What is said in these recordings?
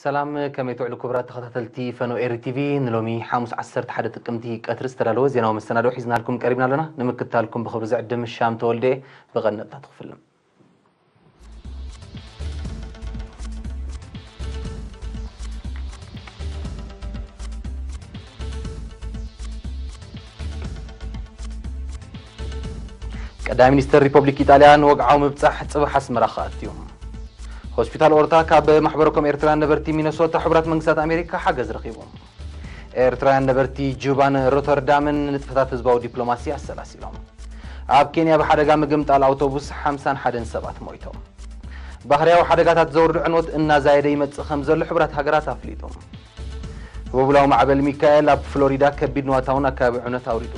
ሰላም፣ ከመይ ትውዕሉ ክቡራት ተኸታተልቲ ፈኖ ኤሪ ቲቪ? ንሎሚ ሓሙስ ዓሰርተ ሓደ ጥቅምቲ ቀትሪ ዝተዳለወ ዜናዊ መሰናድኦ ሒዝናልኩም ቀሪብና ኣለና። ንምክትታልኩም ብኽብሪ ዝዕድም ሻም ተወልደ። ብቐንደብታ ትኽፍልም። ቀዳማይ ሚኒስተር ሪፐብሊክ ኢጣልያ ንወግዓዊ ምብጻሕ ጽባሕ ኣስመራ ክኣቱ እዩ። ሆስፒታል ኦርታ ካብ ማሕበረኮም ኤርትራውያን ነበርቲ ሚነሶታ ሕቡራት መንግስታት ኣሜሪካ ሓገዝ ረኺቡ። ኤርትራውያን ነበርቲ ጁባን ሮተርዳምን ንጥፈታት ህዝባዊ ዲፕሎማሲ ኣሰላሲሎም። ኣብ ኬንያ ብሓደጋ ምግምጣል ኣውቶቡስ ሓምሳን ሓደን ሰባት ሞይቶም። ባህርያዊ ሓደጋታት ዘውርድ ዕንወት እናዛየደ ይመጽእ ከም ዘሎ ሕቡራት ሃገራት ኣፍሊጡ። ህቦብላዊ ማዕበል ሚካኤል ኣብ ፍሎሪዳ ከቢድ ንዋታውን ኣካባቢ ዕንወት ኣውሪዱ።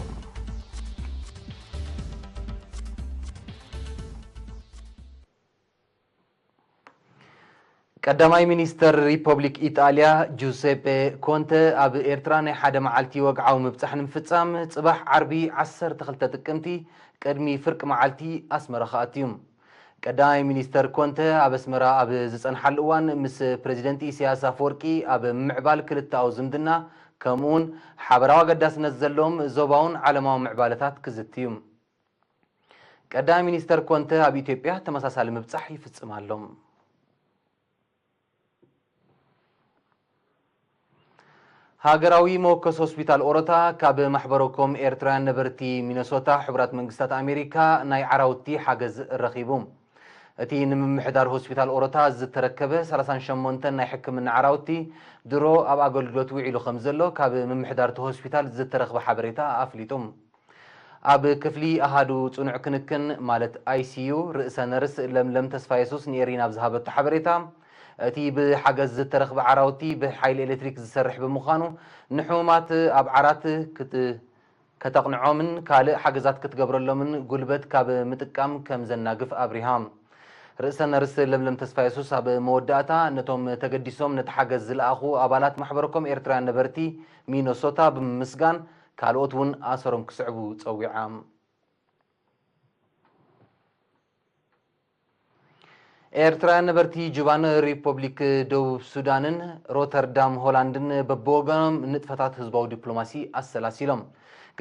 ቀዳማይ ሚኒስተር ሪፐብሊክ ኢጣልያ ጁሴፔ ኮንተ ኣብ ኤርትራ ናይ ሓደ መዓልቲ ወግዓዊ ምብጻሕ ንምፍጻም ጽባሕ ዓርቢ ዓሰርተ ክልተ ጥቅምቲ ቅድሚ ፍርቂ መዓልቲ ኣስመራ ክኣቱ እዩ። ቀዳማይ ሚኒስተር ኮንተ ኣብ ኣስመራ ኣብ ዝጸንሓሉ እዋን ምስ ፕረዚደንት ኢሳያስ ኣፈወርቂ ኣብ ምምዕባል ክልተኣዊ ዝምድና ከምኡውን ሓበራዊ ኣገዳስነት ዘለዎም ዞባውን ዓለማዊ ምዕባለታት ክዝቲ እዩ። ቀዳማይ ሚኒስተር ኮንተ ኣብ ኢትዮጵያ ተመሳሳሊ ምብጻሕ ይፍጽም ኣሎ። ሃገራዊ መወከሲ ሆስፒታል ኦሮታ ካብ ማሕበረኮም ኤርትራውያን ነበርቲ ሚነሶታ ሕቡራት መንግስታት ኣሜሪካ ናይ ዓራውቲ ሓገዝ ረኺቡ። እቲ ንምምሕዳር ሆስፒታል ኦሮታ ዝተረከበ ሰላሳን ሸሞንተን ናይ ሕክምና ዓራውቲ ድሮ ኣብ ኣገልግሎት ውዒሉ ከም ዘሎ ካብ ምምሕዳርቲ ሆስፒታል ዝተረኽበ ሓበሬታ ኣፍሊጡ። ኣብ ክፍሊ ኣሃዱ ጽኑዕ ክንክን ማለት ኣይ ሲ ዩ ርእሰ ነርስ ለምለም ተስፋየሱስ ንኤሪና ኣብ ዝሃበቶ ሓበሬታ፣ እቲ ብሓገዝ ዝተረኽበ ዓራውቲ ብሓይሊ ኤሌክትሪክ ዝሰርሕ ብምዃኑ ንሕሙማት ኣብ ዓራት ክት-፣ ከተቕንዖምን ካልእ ሓገዛት ክትገብረሎምን ጉልበት ካብ ምጥቃም ከም ዘናግፍ ኣብሪሃ። ርእሰ ነርስ ለምለም ተስፋየሱስ ኣብ መወዳእታ ነቶም ተገዲሶም ነቲ ሓገዝ ዝለኣኹ ኣባላት ማሕበረኮም ኤርትራውያን ነበርቲ ሚነሶታ ብምምስጋን ካልኦት እውን ኣሰሮም ክስዕቡ ጸዊዓ። ኤርትራውያን ነበርቲ ጁባን ሪፐብሊክ ደቡብ ሱዳንን ሮተርዳም ሆላንድን በብወገኖም ንጥፈታት ህዝባዊ ዲፕሎማሲ ኣሰላሲሎም።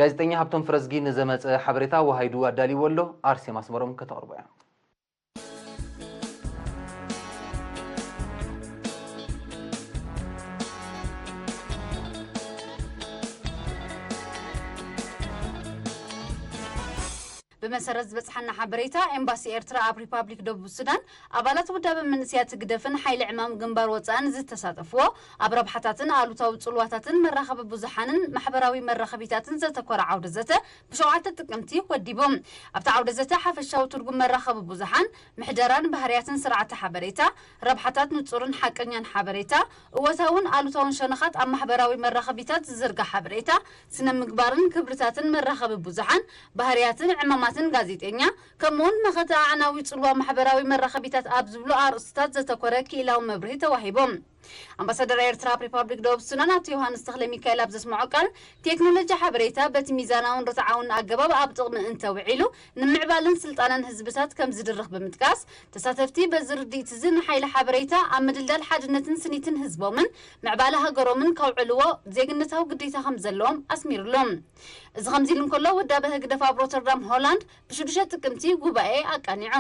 ጋዜጠኛ ሃብቶም ፍረዝጊ ንዘመጸ ሓበሬታ ወሃይዱ ኣዳልይዎ ኣሎ፣ ኣርሴማ ኣስመሮም ከተቕርቦ እያ። ብመሰረት ዝበጽሓና ሓበሬታ፣ ኤምባሲ ኤርትራ ኣብ ሪፓብሊክ ደቡብ ሱዳን ኣባላት ውዳበ መንእሰያት ህግደፍን ሓይሊ ዕማም ግንባር ወጻእን ዝተሳተፍዎ ኣብ ረብሓታትን ኣሉታዊ ጽልዋታትን መራኸቢ ብዙሓንን ማሕበራዊ መራኸቢታትን ዘተኮረ ዓውደ ዘተ ብሸውዓተ ጥቅምቲ ወዲቡ። ኣብቲ ዓውደ ዘተ ሓፈሻዊ ትርጉም መራኸቢ ብዙሓን፣ ምሕደራን ባህርያትን ስርዓተ ሓበሬታ፣ ረብሓታት ንጹርን ሓቀኛን ሓበሬታ፣ እወታውን ኣሉታውን ሸነኻት ኣብ ማሕበራዊ መራኸቢታት ዝዝርጋሕ ሓበሬታ፣ ስነ ምግባርን ክብርታትን መራኸቢ ብዙሓን፣ ባህርያትን ዕማማትን ጋዜጠኛ፣ ከምኡውን መኸተ ኣዕናዊ ጽልዋ ማሕበራዊ መራኸቢታት ኣብ ዝብሉ ኣርእስታት ዘተኮረ ክኢላዊ መብርሂ ተዋሂቡ። ኣምባሳደር ኤርትራ ኣብ ሪፓብሊክ ደቡብ ሱዳን ኣቶ ዮሃንስ ተኽለ ሚካኤል ኣብ ዘስምዖ ቃል፣ ቴክኖሎጂ ሓበሬታ በቲ ሚዛናውን ርትዓውን ኣገባብ ኣብ ጥቕሚ እንተውዒሉ፣ ንምዕባለን ስልጣነን ህዝብታት ከም ዝድርኽ ብምጥቃስ፣ ተሳተፍቲ በዚ ርድኢት እዚ ንሓይሊ ሓበሬታ ኣብ ምድልዳል ሓድነትን ስኒትን ህዝቦምን ምዕባለ ሃገሮምን ከውዕልዎ ዜግነታዊ ግዴታ ከም ዘለዎም ኣስሚሩሎም። እዚ ከምዚ ኢሉ እንከሎ፣ ውዳበ ህግደፍ ኣብ ሮተርዳም ሆላንድ ብሽዱሽተ ጥቅምቲ ጉባኤ ኣቃኒዑ።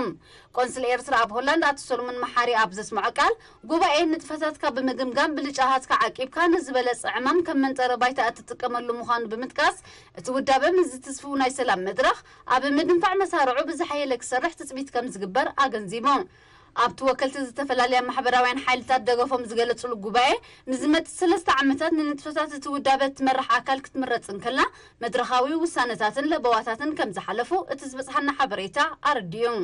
ቆንስል ኤርትራ ኣብ ሆላንድ ኣቶ ሰሎሞን መሓሪ ኣብ ዘስምዖ ቃል፣ ጉባኤ ንጥፈታትካ ብምግምጋም ብልጫታትካ ዓቂብካ ንዝበለጸ ዕማም ከም መንጠረ ባይታ እትጥቀመሉ ምዃኑ ብምጥቃስ፣ እቲ ውዳበ ምስዚ ትስፉው ናይ ሰላም መድረኽ ኣብ ምድንፋዕ መሳርዑ ብዝሓየለ ክሰርሕ ትጽቢት ከም ዝግበር ኣገንዚቡ። ኣብቲ ወከልቲ ዝተፈላለያ ማሕበራውያን ሓይልታት ደገፎም ዝገለጽሉ ጉባኤ፣ ንዝመጽእ ሰለስተ ዓመታት ንንጥፈታት እቲ ውዳበ እትመርሕ ኣካል ክትምረጽ እንከላ፣ መድረኻዊ ውሳነታትን ለበዋታትን ከም ዝሓለፉ እቲ ዝበጽሓና ሓበሬታ ኣረዲኡ።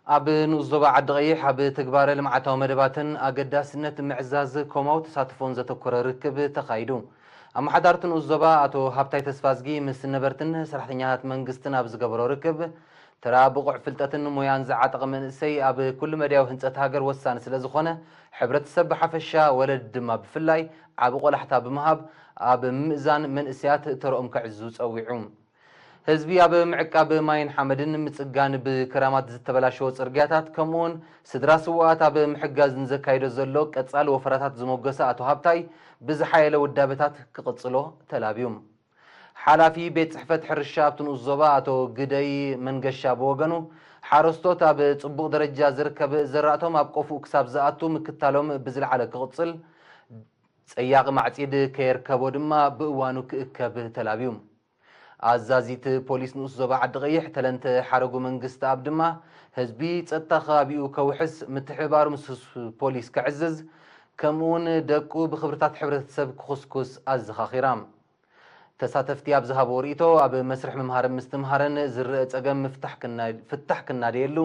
ኣብ ንኡስ ዞባ ዓዲ ቀይሕ ኣብ ትግባረ ልምዓታዊ መደባትን ኣገዳስነት ምዕዛዝ ኮማዊ ተሳትፎን ዘተኮረ ርክብ ተኻይዱ። ኣመሓዳርቲ ንኡስ ዞባ ኣቶ ሃብታይ ተስፋዝጊ ምስ ነበርትን ሰራሕተኛታት መንግስትን ኣብ ዝገበሮ ርክብ፣ ተራ ብቑዕ ፍልጠትን ሞያን ዝዓጠቐ መንእሰይ ኣብ ኩሉ መዳያዊ ህንጸት ሃገር ወሳኒ ስለ ዝኾነ፣ ሕብረተሰብ ብሓፈሻ፣ ወለድ ድማ ብፍላይ ዓቢ ቆላሕታ ብምሃብ ኣብ ምምእዛን መንእሰያት ተርኦም ከዕዝዙ ጸዊዑ። ህዝቢ ኣብ ምዕቃብ ማይን ሓመድን፣ ምጽጋን ብክራማት ዝተበላሸወ ጽርግያታት፣ ከምኡውን ስድራ ስውኣት ኣብ ምሕጋዝ ንዘካይዶ ዘሎ ቀጻሊ ወፈራታት ዝሞገሰ ኣቶ ሃብታይ፣ ብዝሓየለ ውዳበታት ክቕጽሎ ተላብዩ። ሓላፊ ቤት ጽሕፈት ሕርሻ ኣብቲ ንኡስ ዞባ ኣቶ ግደይ መንገሻ ብወገኑ፣ ሓረስቶት ኣብ ጽቡቕ ደረጃ ዝርከብ ዘራእቶም ኣብ ቆፍኡ ክሳብ ዝኣቱ ምክታሎም ብዝለዓለ ክቕጽል፣ ጸያቒ ማዕጺድ ከየርከቦ ድማ ብእዋኑ ክእከብ ተላብዩ። ኣዛዚት ፖሊስ ንኡስ ዞባ ዓዲ ቀይሕ ተለንተ ሓረጉ መንግስቲ ኣብ ድማ፣ ህዝቢ ጸጥታ ከባቢኡ ከውሕስ፣ ምትሕብባሩ ምስ ፖሊስ ከዕዝዝ፣ ከምኡውን ደቁ ብኽብርታት ሕብረተሰብ ክኹስኩስ ኣዘኻኺራ። ተሳተፍቲ ኣብ ዝሃብዎ ርእይቶ፣ ኣብ መስርሕ ምምሃርን ምስትምሃርን ዝረአ ጸገም ምፍታሕ ክና-፣ ፍታሕ ክናደየሉ፣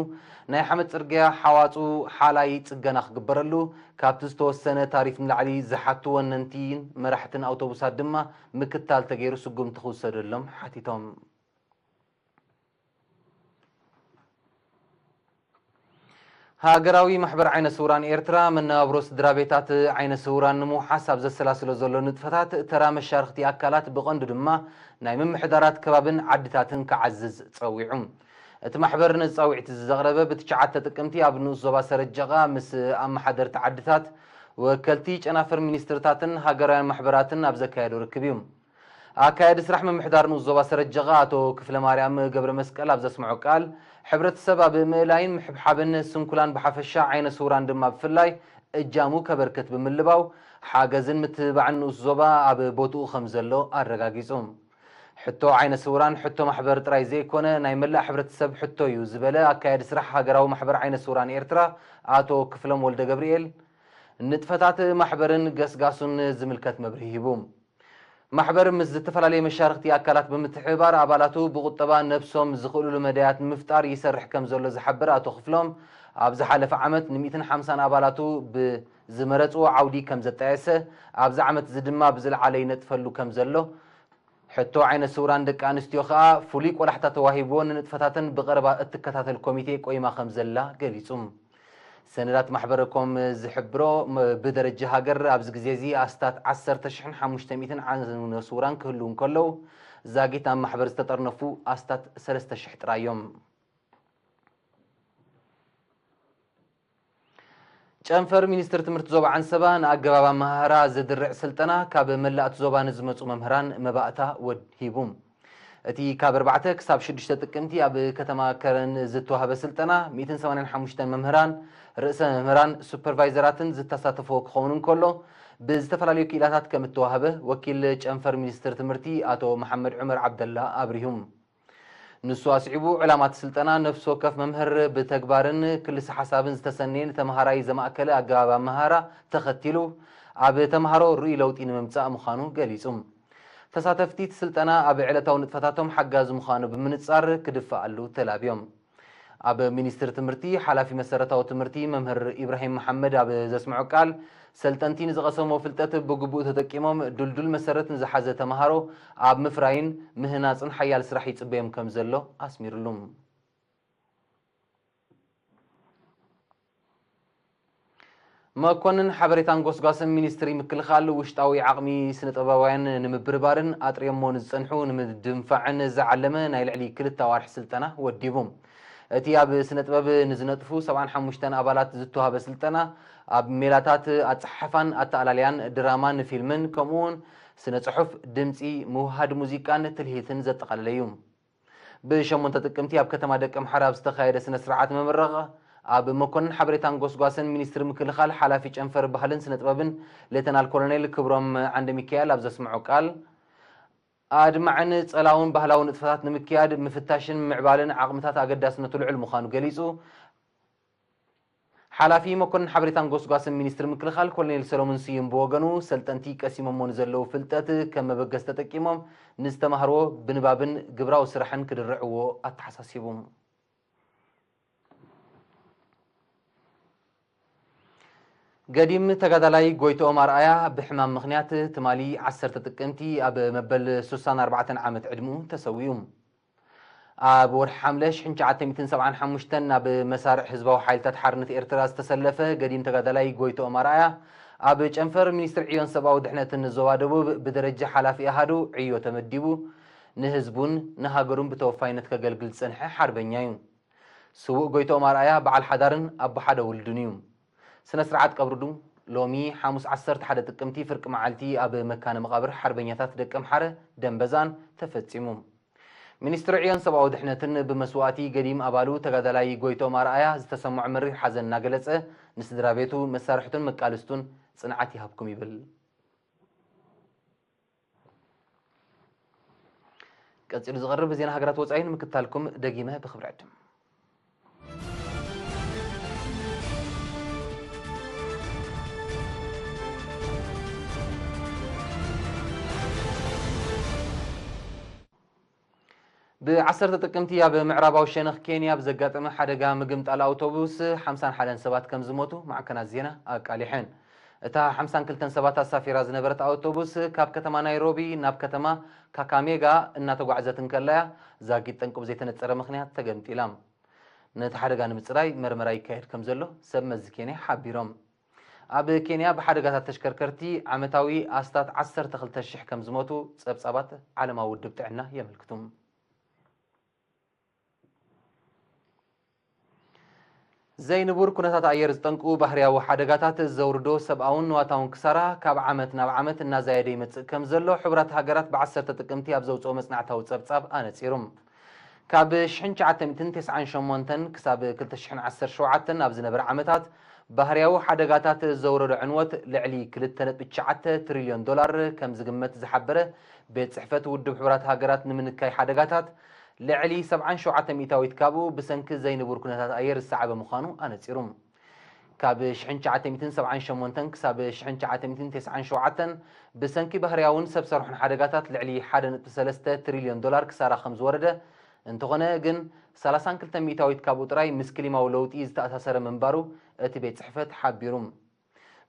ናይ ሓመድ ጽርግያ ሓዋጹ ሓላይ ጽገና ክግበረሉ፣ ካብቲ ዝተወሰነ ታሪፍ ንላዕሊ ዝሓቱ ወነንቲን መራሕትን ኣውቶቡሳት ድማ ምክታል ተገይሩ ስጉምቲ ክውሰደሎም ሓቲቶም። ሃገራዊ ማሕበር ዓይነ ስውራን ኤርትራ፣ መነባብሮ ስድራ ቤታት ዓይነ ስውራን ንምውሓስ ኣብ ዘሰላስሎ ዘሎ ንጥፈታት፣ ተራ መሻርኽቲ ኣካላት፣ ብቐንዱ ድማ ናይ ምምሕዳራት ከባብን ዓድታትን ክዓዝዝ ጸዊዑ። እቲ ማሕበር ነዚ ጻውዒት እዚ ዘቕረበ፣ ብትሽዓተ ጥቅምቲ ኣብ ንኡስ ዞባ ሰረጀቓ ምስ ኣመሓደርቲ ዓድታት፣ ወከልቲ ጨናፍር ሚኒስትርታትን ሃገራውያን ማሕበራትን ኣብ ዘካየዶ ርክብ እዩ። ኣካያዲ ስራሕ ምምሕዳር ንኡስ ዞባ ሰረጀቓ ኣቶ ክፍለ ማርያም ገብረ መስቀል ኣብ ዘስምዖ ቃል፣ ሕብረተሰብ ኣብ ምእላይን ምሕብሓብን ስንኩላን ብሓፈሻ፣ ዓይነ ስውራን ድማ ብፍላይ እጃሙ ከበርክት ብምልባው፣ ሓገዝን ምትብባዕን ንኡስ ዞባ ኣብ ቦትኡ ከም ዘሎ ኣረጋጊጹ። ሕቶ ዓይነ ስውራን ሕቶ ማሕበር ጥራይ ዘይኮነ፣ ናይ መላእ ሕብረተሰብ ሕቶ እዩ ዝበለ ኣካያዲ ስራሕ ሃገራዊ ማሕበር ዓይነ ስውራን ኤርትራ ኣቶ ክፍሎም ወልደ ገብርኤል፣ ንጥፈታት ማሕበርን ገስጋሱን ዝምልከት መብርሂ ሂቡ። ማሕበር ምስ ዝተፈላለየ መሻርኽቲ ኣካላት ብምትሕብባር፣ ኣባላቱ ብቁጠባ ነብሶም ዝኽእሉሉ መዳያት ንምፍጣር ይሰርሕ ከም ዘሎ ዝሓበረ ኣቶ ክፍሎም፣ ኣብ ዝሓለፈ ዓመት ን ሚእትን ሓምሳን ኣባላቱ ብዝመረጽዎ ዓውዲ ከም ዘጣየሰ፣ ኣብዚ ዓመት እዚ ድማ ብዝለዓለ ይነጥፈሉ ከም ዘሎ፣ ሕቶ ዓይነ ስውራን ደቂ ኣንስትዮ ከኣ ፍሉይ ቆላሕታ ተዋሂብዎ ንንጥፈታተን ብቐረባ እትከታተል ኮሚቴ ቆይማ ከም ዘላ ገሊጹ። ሰነዳት ማሕበር ኮም ዝሕብሮ፣ ም-፣ ብደረጃ ሃገር ኣብዚ ግዜ እዚ ኣስታት ዓሰርተ ሽሕን ሓሙሽተ ሚእትን ዓይነ ስውራን ክህልዉ እንከለዉ፣ ዛጊት ኣብ ማሕበር ዝተጠርነፉ ኣስታት ሰለስተ ሽሕ ጥራይ እዮም። ጨንፈር ሚኒስትሪ ትምህርቲ ዞባ ዓንሰባ ንኣገባብ ኣመሃህራ ዝድርዕ ስልጠና ካብ መላእ እቲ ዞባ ንዝመጹ መምህራን መባእታ ወድ-፣ ሂቡ። እቲ ካብ ኣርባዕተ ክሳብ ሽዱሽተ ጥቅምቲ ኣብ ከተማ ከረን ዝተዋህበ ስልጠና፣ ሚእትን ሰማንያን ሓሙሽተን መምህራን፣ ርእሰ መምህራን፣ ሱፐርቫይዘራትን ዝተሳተፍዎ ክኸውን እንከሎ፣ ብዝተፈላለዩ ክኢላታት ከም እተዋህበ ወኪል ጨንፈር ሚኒስትሪ ትምህርቲ ኣቶ መሓመድ ዑመር ዓብደላ ኣብሪሁ። ንሱ ኣስዒቡ፣ ዕላማ እቲ ስልጠና፣ ነፍሲ ወከፍ መምህር ብተግባርን ክልሰ ሓሳብን ዝተሰነየ፣ ንተመሃራይ ዘማእከለ ኣገባብ ኣመሃህራ ተኸቲሉ፣ ኣብ ተመሃሮ ርኡይ ለውጢ ንምምጻእ ምዃኑ ገሊጹ። ተሳተፍቲ እቲ ስልጠና፣ ኣብ ዕለታዊ ንጥፈታቶም ሓጋዚ ምዃኑ ብምንጻር ክድፈኣሉ ተላብዮም። ኣብ ሚኒስትሪ ትምህርቲ፣ ሓላፊ መሰረታዊ ትምህርቲ መምህር ኢብራሂም መሓመድ ኣብ ዘስምዖ ቃል፣ ሰልጠንቲ ንዝቐሰምዎ ፍልጠት ብግቡእ ተጠቂሞም፣ ድልዱል መሰረት ንዝሓዘ ተመሃሮ ኣብ ምፍራይን ምህናጽን ሓያል ስራሕ ይጽበዮም ከም ዘሎ ኣስሚርሉ። መኮንን ሓበሬታን ጎስጓስን ሚኒስትሪ ምክልኻል፣ ውሽጣዊ ዓቕሚ ስነ ጥበባውያን ንምብርባርን ኣጥርዮሞ ንዝጸንሑ ንምድንፋዕን ዝዓለመ ናይ ልዕሊ ክልተ ኣዋርሕ ስልጠና ወዲቡ። እቲ ኣብ ስነ ጥበብ ንዝነጥፉ ሰብዓን ሓሙሽተን ኣባላት ዝተዋህበ ስልጠና፣ ኣብ ሜላታት ኣጸሓሕፋን ኣተኣላልያን፣ ድራማን ፊልምን፣ ከምኡውን ስነ ጽሑፍ፣ ድምጺ፣ ምውሃድ ሙዚቃን ትልሂትን ዘጠቓለለ እዩ። ብሸሞንተ ጥቅምቲ ኣብ ከተማ ደቀምሓረ ኣብ ዝተኻየደ ስነ ስርዓት መመረቕ፣ ኣብ መኮንን ሓበሬታን ጎስጓስን ሚኒስትሪ ምክልኻል ሓላፊ ጨንፈር ባህልን ስነ ጥበብን ሌተናል ኮሎኔል ክብሮም ዓንደ ሚካኤል ኣብ ዘስምዖ ቃል፣ ኣድማዕን ጸላውን ባህላዊ ንጥፈታት ንምክያድ ምፍታሽን ምዕባልን ዓቕምታት ኣገዳስነቱ ልዑል ምዃኑ ገሊጹ። ሓላፊ መኮንን ሓበሬታን ጎስጓስን ሚኒስትሪ ምክልኻል ኮሎኔል ሰሎሞን ስዩም ብወገኑ፣ ሰልጠንቲ ቀሲሞሞ ንዘለዉ ፍልጠት ከም መበገሲ ተጠቂሞም ንዝተማህርዎ ብንባብን ግብራዊ ስራሕን ክድርዕዎ ኣተሓሳሲቡ። ገዲም ተጋዳላይ ጎይትኦም ኣርኣያ ብሕማም ምኽንያት ትማሊ ዓሰርተ ጥቅምቲ ኣብ መበል ሱሳን ኣርባዕተን ዓመት ዕድመኡ ተሰዊኡ። ኣብ ወርሒ ሓምለ ሽሕን ትሽዓተ ሚእትን ሰብዓን ሓሙሽተን ናብ መሳርዕ ህዝባዊ ሓይልታት ሓርነት ኤርትራ ዝተሰለፈ ገዲም ተጋዳላይ ጎይትኦም ኣርኣያ፣ ኣብ ጨንፈር ሚኒስትሪ ዕዮን ሰብኣዊ ድሕነትን ዞባ ደቡብ ብደረጃ ሓላፊ ኣሃዱ ዕዮ ተመዲቡ፣ ንህዝቡን ንሃገሩን ብተወፋይነት ከገልግል ዝጸንሐ ሓርበኛ እዩ። ስዉእ ጎይትኦም ኣርኣያ በዓል ሓዳርን ኣቦ ሓደ ውሉድን እዩ። ስነ ስርዓት ቀብሩ ሎሚ ሓሙስ ዓሰርተ ሓደ ጥቅምቲ ፍርቂ መዓልቲ ኣብ መካነ መቓብር ሓርበኛታት ደቀምሓረ ደምበዛን ተፈጺሙ። ሚኒስትሪ ዕዮን ሰብኣዊ ድሕነትን ብመስዋእቲ ገዲም ኣባሉ ተጋዳላይ ጎይትኦም ኣርኣያ ዝተሰምዖ መሪር ሓዘን እናገለጸ፣ ንስድራ ቤቱ፣ መሳርሕቱን መቃልስቱን ጽንዓት ይሃብኩም ይብል። ቀጺሉ ዝቐርብ ዜና ሃገራት ወጻኢ ንምክታልኩም ደጊመ ብኽብሪ ዕድም። ብዓሰርተ ጥቅምቲ ኣብ ምዕራባዊ ሸነኽ ኬንያ ብዘጋጠመ ሓደጋ ምግምጣል ኣውቶቡስ ሓምሳን ሓደን ሰባት ከም ዝሞቱ ማዕከናት ዜና ኣቃሊሐን። እታ ሓምሳን ክልተን ሰባት ኣሳፊራ ዝነበረት ኣውቶቡስ ካብ ከተማ ናይሮቢ ናብ ከተማ ካካሜጋ እናተጓዕዘት እንከላያ ዛጊት ጠንቁ ብዘይተነጸረ ምኽንያት ተገምጢላ። ነቲ ሓደጋ ንምጽራይ መርመራ ይካየድ ከም ዘሎ ሰብ መዚ ኬንያ ሓቢሮም። ኣብ ኬንያ ብሓደጋታት ተሽከርከርቲ ዓመታዊ ኣስታት ዓሰርተ ክልተ ሽሕ ከም ዝሞቱ ጸብጻባት ዓለማዊ ውድብ ጥዕና የመልክቱ። ዘይንቡር ኩነታት ኣየር ዝጠንቁ ባህርያዊ ሓደጋታት ዘውርዶ ሰብኣውን ንዋታውን ክሳራ ካብ ዓመት ናብ ዓመት እናዛየደ ይመጽእ ከም ዘሎ ሕቡራት ሃገራት ብዓሰርተ ጥቅምቲ ኣብ ዘውጽኦ መጽናዕታዊ ጸብጻብ ኣነጺሩ። ካብ ሽሕን ትሽዓተ ሚእትን ተስዓን ሸሞንተን ክሳብ ክልተ ሽሕን ዓሰርተ ሸውዓተን ኣብ ዝነበረ ዓመታት ባህርያዊ ሓደጋታት ዘውረዶ ዕንወት ልዕሊ ክልተ ነጥቢ ትሽዓተ ትሪልዮን ዶላር ከም ዝግመት ዝሓበረ ቤት ጽሕፈት ውድብ ሕቡራት ሃገራት ንምንካይ ሓደጋታት፣ ልዕሊ ሰብዓን ሸውዓተ ሚእታዊት ካብኡ ብሰንኪ ዘይንቡር ኩነታት ኣየር ዝሰዓበ ምዃኑ ኣነጺሩ። ካብ ሽሕን ትሽዓተ ሚእትን ሰብዓን ሸሞንተን ክሳብ ሽሕን ትሽዓተ ሚእትን ተስዓን ሸውዓተን ብሰንኪ ባህርያውን ሰብ ሰርሖን ሓደጋታት ልዕሊ ሓደ ነጥቢ ሰለስተ ትሪልዮን ዶላር ክሳራ ከም ዝወረደ፣ እንተኾነ ግን ሰላሳን ክልተ ሚእታዊት ካብኡ ጥራይ ምስ ክሊማዊ ለውጢ ዝተኣሳሰረ ምንባሩ እቲ ቤት ጽሕፈት ሓቢሩ።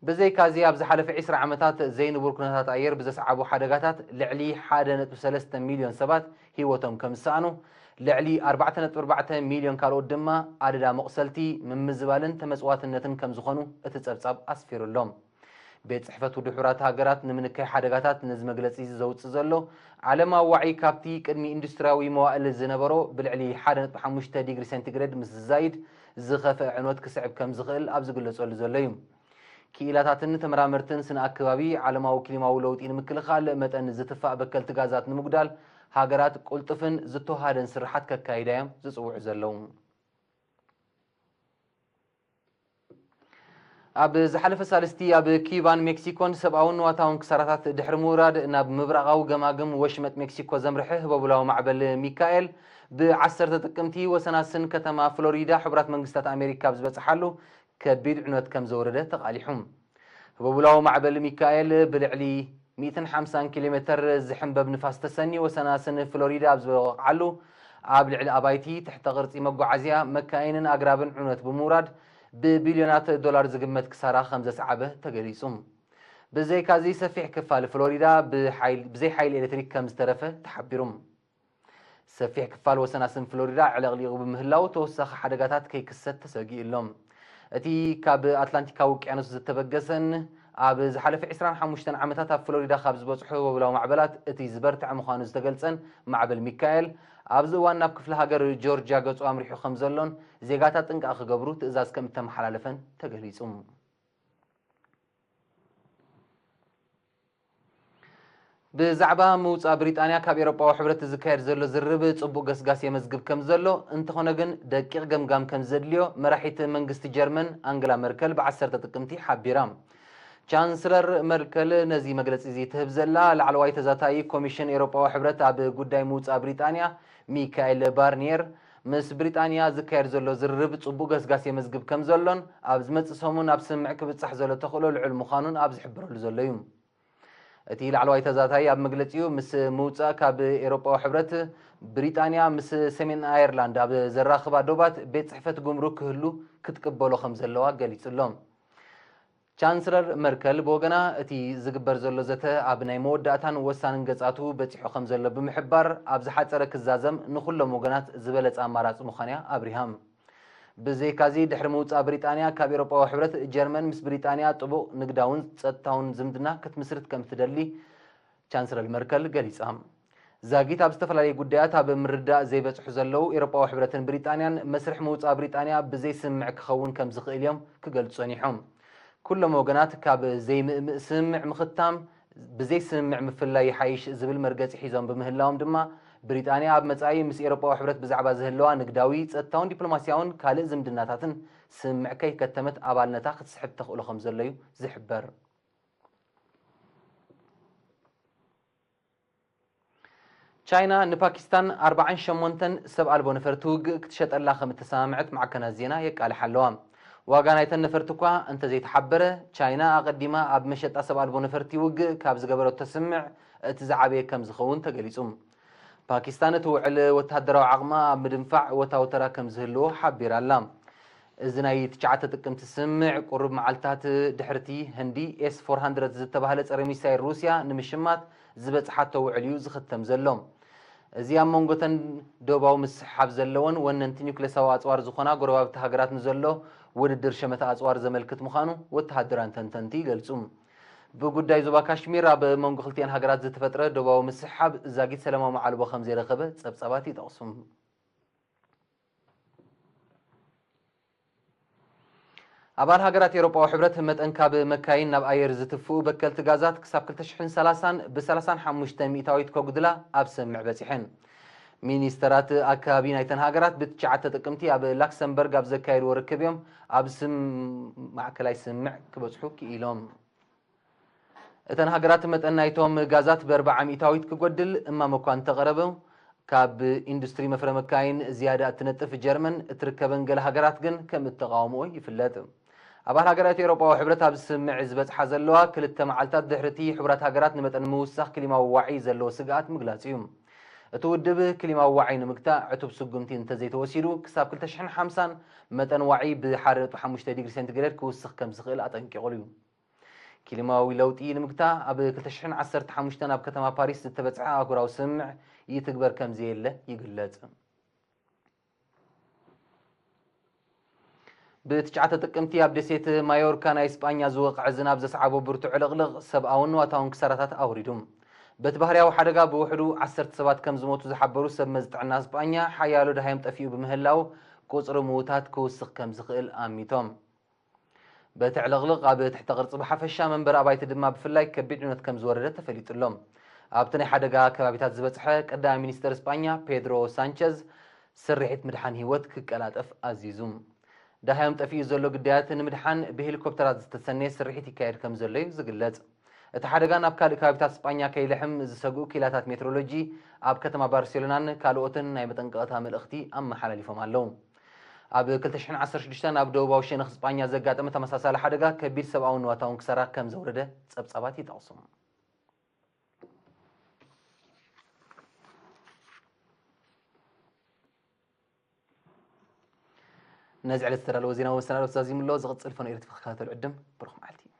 ብዘይካዚ ኣብ ዝሓለፈ ዕስራ ዓመታት ዘይንቡር ኩነታት ኣየር ብዘስዓቡ ሓደጋታት ልዕሊ ሓደ ነጥቢ ሰለስተ ሚልዮን ሰባት ህይወቶም ከም ዝሰኣኑ፣ ልዕሊ ኣርባዕተ ነጥቢ ኣርባዕተ ሚልዮን ካልኦት ድማ ኣደዳ መቑሰልቲ፣ ምምዝባልን ተመጽዋትነትን ከም ዝኾኑ እቲ ጸብጻብ ኣስፊሩ ኣሎ። ቤት ጽሕፈት ውድብ ሕቡራት ሃገራት ንምንካይ ሓደጋታት ነዚ መግለጺ ዘውጽእ ዘሎ፣ ዓለማዊ ዋዒ ካብቲ ቅድሚ ኢንዱስትርያዊ መዋእል ዝነበሮ ብልዕሊ ሓደ ነጥቢ ሓሙሽተ ዲግሪ ሴንቲግሬድ ምስ ዝዛይድ ዝኸፍአ ዕንወት ክስዕብ ከም ዝኽእል ኣብ ዝግለጸሉ ዘሎ እዩ። ክኢላታትን ተመራመርትን ስነ ኣከባቢ፣ ዓለማዊ ክሊማዊ ለውጢ ንምክልኻል መጠን ዝትፋእ በከልቲ ጋዛት ንምጉዳል፣ ሃገራት ቅልጡፍን ዝተወሃደን ስርሓት ከካይዳ እዮም ዝጽውዑ ዘለዉ። ኣብ ዝሓለፈ ሳልስቲ ኣብ ኪዩባን ሜክሲኮን ሰብኣውን ንዋታውን ክሳራታት ድሕሪ ምውራድ ናብ ምብራቓዊ ገማግም ወሽመጥ ሜክሲኮ ዘምርሐ ህቦብላዊ ማዕበል ሚካኤል ብዓሰርተ ጥቅምቲ ወሰናስን ከተማ ፍሎሪዳ ሕቡራት መንግስታት ኣሜሪካ ኣብ ዝበጽሓሉ ከቢድ ዕንወት ከም ዘውረደ ተቓሊሑ። ህቦብላዊ ማዕበል ሚካኤል ብልዕሊ ሚእትን ሓምሳን ኪሎ ሜተር ዝሕንበብ ንፋስ ተሰንዩ ወሰናስን ፍሎሪዳ ኣብ ዝወቕዓሉ ኣብ ልዕሊ ኣባይቲ፣ ትሕተ ቅርጺ መጓዓዝያ፣ መካይንን ኣግራብን ዕንወት ብምውራድ ብቢልዮናት ዶላር ዝግመት ክሳራ ከም ዘስዓበ ተገሊጹ። ብዘይካዚ ሰፊሕ ክፋል ፍሎሪዳ ብሓይል-፣ ብዘይ ሓይሊ ኤሌክትሪክ ከም ዝተረፈ ተሓቢሩ። ሰፊሕ ክፋል ወሰናስን ፍሎሪዳ ዕለቕሊቑ ብምህላው ተወሳኺ ሓደጋታት ከይክሰት ተሰጊኡ ኣሎ። እቲ ካብ ኣትላንቲካዊ ውቅያኖስ ዝተበገሰን ኣብ ዝሓለፈ ዕስራን ሓሙሽተን ዓመታት ኣብ ፍሎሪዳ ካብ ዝበጽሑ ህቦብላዊ ማዕበላት እቲ ዝበርትዐ ምዃኑ ዝተገልጸን ማዕበል ሚካኤል፣ ኣብዚ እዋን ናብ ክፍለ ሃገር ጆርጅያ ገጹ ኣምሪሑ ከም ዘሎን ዜጋታት ጥንቃቕ ክገብሩ ትእዛዝ ከም እተመሓላለፈን ተገሊጹ። ብዛዕባ ምውጻእ ብሪጣንያ ካብ ኤውሮጳዊ ሕብረት ዝካየድ ዘሎ ዝርርብ ጽቡቕ ገስጋስ የመዝግብ ከም ዘሎ፣ እንተኾነ ግን ደቂቕ ገምጋም ከም ዘድልዮ መራሒት መንግስቲ ጀርመን ኣንግላ መርከል ብዓሰርተ ጥቅምቲ ሓቢራ። ቻንስለር መርከል ነዚ መግለጺ እዚ ትህብ ዘላ፣ ላዕለዋይ ተዛታይ ኮሚሽን ኤውሮጳዊ ሕብረት ኣብ ጉዳይ ምውጻእ ብሪጣንያ ሚካኤል ባርኒየር፣ ምስ ብሪጣንያ ዝካየድ ዘሎ ዝርርብ ጽቡቕ ገስጋስ የመዝግብ ከም ዘሎን ኣብ ዝመጽእ ሰሙን ኣብ ስምምዕ ክብጻሕ ዘሎ ተኽእሎ ልዑል ምዃኑን ኣብ ዝሕብረሉ ዘሎ እዩ። እቲ ላዕለዋይ ተዛታይ ኣብ መግለጺኡ፣ ምስ ምውጻእ ካብ ኤውሮጳዊ ሕብረት፣ ብሪጣንያ ምስ ሰሜን ኣየርላንድ ኣብ ዘራኽባ ዶባት ቤት ጽሕፈት ጉምሩክ ክህሉ ክትቅበሎ ከም ዘለዋ ገሊጹ ኣሎ። ቻንስለር መርከል ብወገና፣ እቲ ዝግበር ዘሎ ዘተ ኣብ ናይ መወዳእታን ወሳንን ገጻቱ በጺሑ ከም ዘሎ ብምሕባር፣ ኣብ ዝሓጸረ ክዛዘም ንኹሎም ወገናት ዝበለጸ ኣማራጺ ምዃኑ'ያ ኣብሪሃ። ብዘይካዚ፣ ድሕሪ ምውጻእ ብሪጣንያ ካብ ኤውሮጳዊ ሕብረት፣ ጀርመን ምስ ብሪጣንያ ጥቡቕ ንግዳውን ጸጥታውን ዝምድና ክትምስርት ከም እትደሊ ቻንስለር መርከል ገሊጻ። ዛጊት ኣብ ዝተፈላለዩ ጉዳያት ኣብ ምርዳእ ዘይበጽሑ ዘለዉ ኤውሮጳዊ ሕብረትን ብሪጣንያን፣ መስርሕ ምውጻእ ብሪጣንያ ብዘይ ስምምዕ ክኸውን ከም ዝኽእል እዮም ክገልጹ ጸኒሖም። ኩሎም ወገናት ካብ ዘይምእምእ ስምምዕ ምኽታም፣ ብዘይ ስምምዕ ምፍላይ ይሓይሽ ዝብል መርገጺ ሒዞም ብምህላዎም ድማ፣ ብሪጣንያ ኣብ መጻኢ ምስ ኤውሮጳዊ ሕብረት ብዛዕባ ዝህልዋ ንግዳዊ፣ ጸጥታውን ዲፕሎማስያውን ካልእ ዝምድናታትን ስምምዕ ከይከተመት ኣባልነታ ክትስሕብ ተኽእሎ ከም ዘሎ እዩ ዝሕበር። ቻይና ንፓኪስታን ኣርባዓን ሸሞንተን ሰብ ኣልቦ ነፈርቲ ውግእ ክትሸጠላ ከም እተሰማምዐት ማዕከናት ዜና የቃልሓ ኣለዋ። ዋጋ ናይተን ነፈርቲ እኳ እንተዘይተሓበረ፣ ቻይና ኣቐዲማ ኣብ መሸጣ ሰብ ኣልቦ ነፈርቲ ውግእ ካብ ዝገበረቶ ስምምዕ እቲ ዝዓበየ ከም ዝኸውን ተገሊጹ። ፓኪስታን እቲ ውዕል ወተሃደራዊ ዓቕማ ኣብ ምድንፋዕ እወታዊ ተራ ከም ዝህልዎ ሓቢራ ኣላ። እዚ ናይ ትሽዓተ ጥቅምቲ ስምምዕ፣ ቁሩብ መዓልታት ድሕርቲ ህንዲ ኤስ ፎር ሃንድረድ ዝተባህለ ጸረ ሚሳይል ሩስያ ንምሽማት ዝበጽሓቶ ውዕል እዩ ዝኽተም ዘሎ። እዚ ኣብ መንጎተን ዶባዊ ምስሕሓብ ዘለወን ወነንቲ ኒውክሌሳዊ ኣጽዋር ዝኾና ጎረባብቲ ሃገራት ንዘሎ ውድድር ሸመተ ኣጽዋር ዘመልክት ምዃኑ ወተሃደራን ተንተንቲ ይገልጹ። ብጉዳይ ዞባ ካሽሚር ኣብ መንጎ ክልቲኣን ሃገራት ዝተፈጥረ ዶባዊ ምስሕሓብ ዛጊት ሰላማዊ መዓልቦ ከም ዘይረኸበ ጸብጻባት ይጠቕሱ። ኣባል ሃገራት ኤውሮጳዊ ሕብረት መጠን ካብ መካይን ናብ ኣየር ዝትፍኡ በከልቲ ጋዛት ክሳብ ክልተ ሽሕን ሰላሳን ብሰላሳን ሓሙሽተ ሚእታዊት ከጉድላ ኣብ ስምምዕ በጺሐን። ሚኒስተራት ኣከባቢ ናይተን ሃገራት ብትሽዓተ ጥቅምቲ ኣብ ላክሰምበርግ ኣብ ዘካየድዎ ርክብ እዮም ኣብ ስም ማእከላይ ስምምዕ ክበጽሑ ክኢሎም። እተን ሃገራት መጠን ናይቶም ጋዛት ብኣርባዓ ሚእታዊት ክጎድል እማመ እኳ እንተቐረበ፣ ካብ ኢንዱስትሪ መፍረ መካይን ዝያዳ እትነጥፍ ጀርመን እትርከበን ገለ ሃገራት ግን ከም እተቓወምኦ ይፍለጥ። ኣባል ሃገራት ኤውሮጳዊ ሕብረት ኣብ ስምምዕ ዝበጽሓ ዘለዋ ክልተ መዓልታት ድሕሪ እቲ ሕቡራት ሃገራት ንመጠን ምውሳኽ ክሊማዊ ዋዒ ዘለዎ ስግኣት ምግላጹ እዩ። እቲ ውድብ ክሊማዊ ዋዒ ንምግታእ ዕቱብ ስጉምቲ እንተዘይተወሲዱ፣ ክሳብ ክልተ ሽሕን ሓምሳን መጠን ዋዒ ብ ሓደ ነጥቢ ሓሙሽተ ዲግሪ ሴንቲግሬድ ክውስኽ ከም ዝኽእል ኣጠንቂቑሉ እዩ። ክሊማዊ ለውጢ ንምግታእ ኣብ ክልተ ሽሕን ዓሰርተ ሓሙሽተን ኣብ ከተማ ፓሪስ ዝተበጽሐ ኣህጉራዊ ስምምዕ ይትግበር ከም ዘየለ ይግለጽ። ብትሽዓተ ጥቅምቲ ኣብ ደሴት ማዮርካ ናይ ስጳኛ ዝወቕዐ ዝናብ ዘስዓቦ ብርቱዕ ዕልቕልቕ ሰብኣውን ንዋታውን ክሳራታት ኣውሪዱ። በቲ ባህርያዊ ሓደጋ ብውሕዱ ዓሰርተ ሰባት ከም ዝሞቱ ዝሓበሩ ሰብ መዚ ጥዕና ስጳኛ፣ ሓያሎ ደሃዮም ጠፊኡ ብምህላው ቁጽሪ ምዉታት ክውስኽ ከም ዝኽእል ኣሚቶም። በቲ ዕልቕልቕ ኣብ ትሕተ ቅርጺ ብሓፈሻ መንበሪ ኣባይቲ ድማ ብፍላይ ከቢድ ዕንወት ከም ዝወረደ ተፈሊጡ ኣሎ። ኣብቲ ናይ ሓደጋ ከባቢታት ዝበጽሐ ቀዳማይ ሚኒስተር ስጳኛ ፔድሮ ሳንቸዝ ስርሒት ምድሓን ህይወት ክቀላጠፍ ኣዚዙ። ደሃዮም ጠፊኡ ዘሎ ግዳያት ንምድሓን ብሄሊኮፕተራት ዝተሰነየ ስርሒት ይካየድ ከም ዘሎ እዩ ዝግለጽ። እቲ ሓደጋ ናብ ካልእ ከባቢታት ስጳኛ ከይልሕም ዝሰግኡ ክኢላታት ሜትሮሎጂ ኣብ ከተማ ባርሴሎናን ካልኦትን ናይ መጠንቀቕታ መልእኽቲ ኣመሓላሊፎም ኣለዉ። ኣብ ክልተ ሽሕን ዓሰርተ ሽዱሽተን ኣብ ደቡባዊ ሸነኽ ስጳኛ ዘጋጠመ ተመሳሳሊ ሓደጋ ከቢድ ሰብኣውን ንዋታውን ክሳራ ከም ዘውረደ ጸብጻባት ይጠቕሱ። ነዚ ዕለት ዝተዳለወ ዜናዊ መሰናዶ ተዛዚሙ ኣሎ። ዝቕጽል ፈኖ ኤርትራ ክከታተሉ ዕድም። ብሩኽ መዓልቲ።